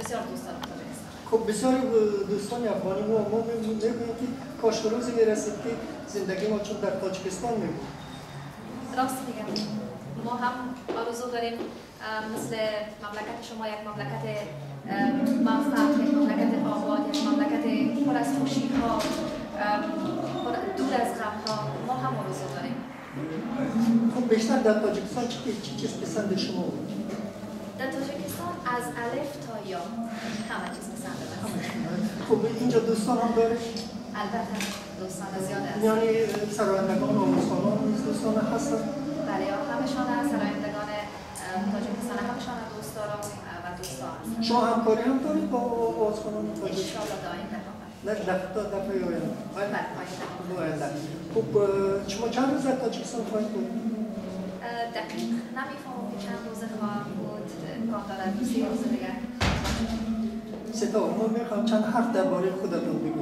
بسیار دوست دارم تاجیکستان. خب بسیاری دوستان افغانی ما میگوییم که کاش روزی میرسید که زندگی ما چون در تاجیکستان میبود. راست میگم، ما هم آرزو داریم مثل مملکت شما یک مملکت موفق، یک مملکت آباد، یک مملکت پر از خوشی ها، دور از غم ها. ما هم آرزو داریم. خب بیشتر در تاجیکستان چی چیز پسند شما بود؟ در تاجیکستان از الف تا یا همه چیز پسند من. خب اینجا دوستان هم داره؟ البته دوستان زیاد هست. یعنی سرایندگان و آوازخوانان نیز دوستان هستن؟ بله، همشان سرایندگان تاجیکستان همشان دوست دارم و دوستان هستن. شما همکاری هم دارید با آوازخوانان تاجیک؟ انشالله در آینده خواهم. نه دفعه آینده. بله، آینده. خب شما چند روز در تاجیکستان خواهید بود؟ دقیق نمیفهمم که چند روز خواهم بود، امکان دارد 2-3 روز دیگر. ستا، ما میخوام چند حرف درباره خودتون بگویید.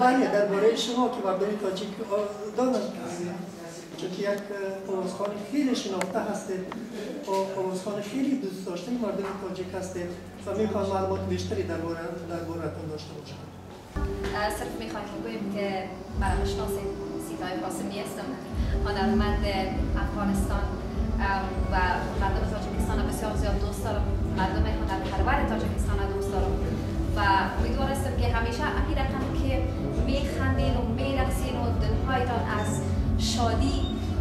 بله، درباره شما که مردم تاجیک دانند، چون که یک آوازخوان خیلی شناخته هستید، آوازخوان خیلی دوست داشته مردم تاجیک هستید و میخوام معلومات بیشتری درباره‌تون داشته باشم. صرف میخوایم بگوییم که مرا بشناسید، سیتای قاسمی هستم، هنرمند افغانستان و مردم تاجیکستان بسیار زیاد دوست دارم، مردم هنرپرور تاجیکستان دوست دارم و امیدوار هستم که همیشه همین رقم که میخندین و میرقصین و دلهایتان از شادی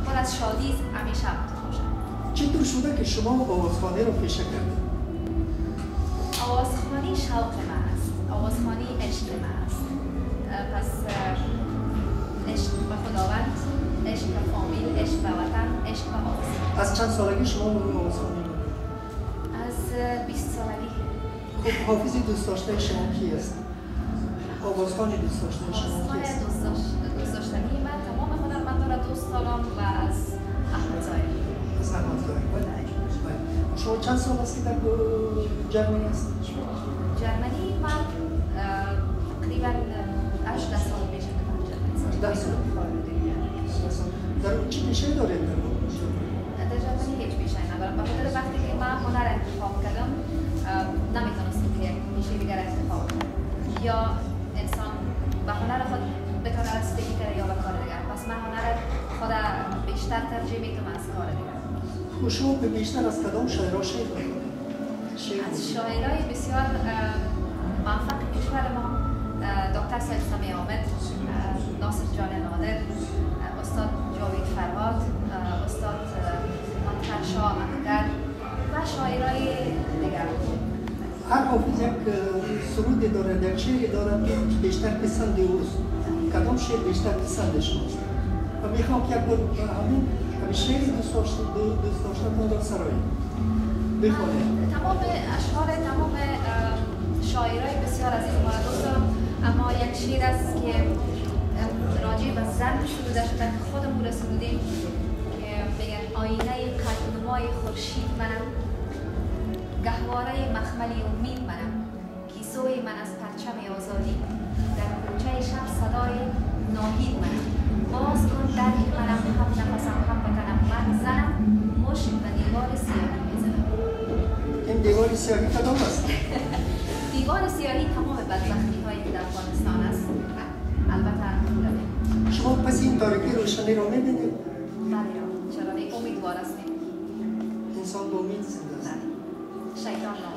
پر از شادی همیشه باشد. چطور شده که شما آوازخوانی رو پیشه کردید؟ آوازخوانی شوق من است، آوازخوانی عشق من است. پس عشق به خداوند، عشق به فامیل، عشق به وطن، عشق به آواز. از چند سالگی شما آوازخوانی می‌کنید؟ از 20 سالگی. خب حافظی دوست داشته شما کی است؟ آوازخوانی دوست داشته شما کی است؟ دوست داشتنی من تمام هنرمندان را دوست دارم و از احمد ظاهر. از احمد ظاهر. بله. شما چند سال است که در جرمنی هستید؟ جرمنی من تقریبا 18 سال میشه که من جرمنی. 18 سال. در چه پیشه دارید در در جرمنی؟ هیچ پیشه ندارم. به خاطر وقتی که من هنر انتخاب کردم نمیتونستم که یک پیشه دیگر انتخاب کنم. یا انسان به هنر خود بتونه رسیدگی کنه یا به کار دیگر. پس من هنر خود بیشتر ترجیح میدم از کار دیگر. شما به بیشتر از کدام شاعرها شعر می‌خوانید؟ از شاعرای بسیار موفق کشور ما، دکتر سید سمیع آمد، ناصر جان نادر، استاد جاوید فرهاد، استاد مطهر اخگر و شاعرای دیگر. هر حافظ یک سرودی دارد، یک شعری دارد که بیشتر پسند اوست. کدام شعر بیشتر پسند شماست؟ و میخوام که یک بار همین شعری دوست داشتتون را سرایید، بخوانید. تمام اشعار تمام شاعرای بسیار عزیز ما را دوست دارم، اما یک شعر است که راجع به زن سروده شده که خودمون را سرودیم که میگن آینه قدنمای خورشید منم، گهواره مخملی امید منم، کیسوی من از پرچم آزادی، در کوچه شب صدای ناهید منم، باز کن درک منم، هم نفسم هم وطنم، من زنم مشت به دیوار سیاهی میزنم. این دیوار سیاهی کدام است؟ دیوار سیاهی تمام بدبختی هایی که در افغانستان است. البته شما پس این تاریکی روشنی رو میبینید؟ بله، چرا نه، امیدوار هستیم. انسان به امید زنده است. شیطان.